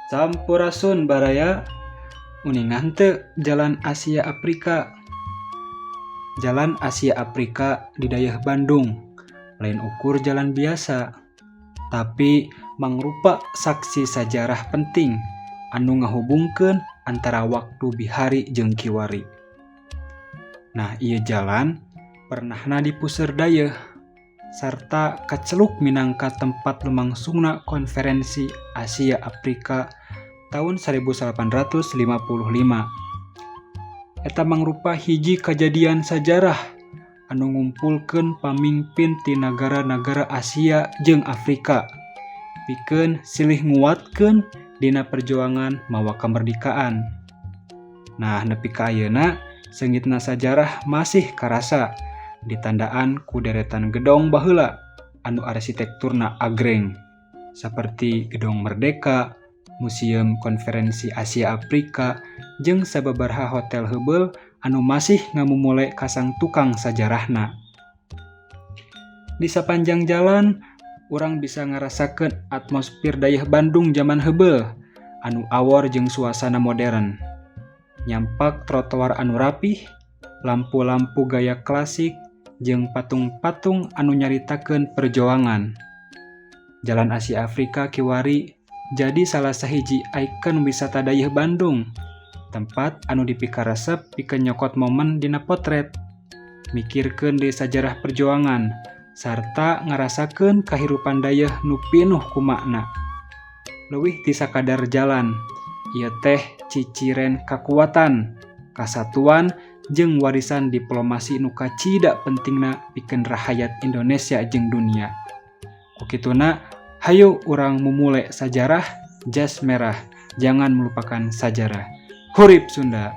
Sampurasun, baraya. Uninga henteu Jalan Asia Afrika? Jalan Asia Afrika di dayeuh Bandung lain ukur jalan biasa, tapi mangrupa saksi sajarah penting anu ngahubungkeun antara waktu bihari jeung kiwari. Nah, ieu jalan pernahna di puseur dayeuh sarta kaceluk minangka tempat lumangsungna Konferensi Asia Afrika taun 1855. Eta mangrupa hiji kajadian sajarah anu ngumpulkeun pamingpin ti nagara-nagara Asia jeung Afrika pikeun silih nguatkeun dina perjuangan mawa kemerdekaan. Nah, nepi ka ayeuna seungitna sajarah masih karasa ditandaan ku deretan gedong baheula anu arsitekturna agreng saperti Gedong Merdeka, Museum Konferensi Asia Afrika, jeung sababaraha hotel heubeul anu masih ngamumule kasang tukang sajarahna. Di sapanjang jalan, urang bisa ngarasakeun atmosfer dayeuh Bandung jaman heubeul anu awor jeung suasana modern. Nyampak trotoar anu rapih, lampu-lampu gaya klasik, jeung patung-patung anu nyaritakeun perjuangan. Jalan Asia Afrika kiwari jadi salah sahiji ikon wisata dayeuh Bandung, tempat anu dipikaresep pikeun nyokot momen dina potret, mikirkeun deui sajarah perjuangan, sarta ngarasakeun kahirupan dayeuh nu pinuh ku makna. Leuwih ti sakadar jalan, ieu teh ciciren kakuatan, kasatuan, jeung warisan diplomasi nu kacida pentingna pikeun rahayat Indonesia jeung dunia. Ku kituna, hayu urang mumule sajarah. Jas merah, jangan melupakan sajarah. Hurip Sunda.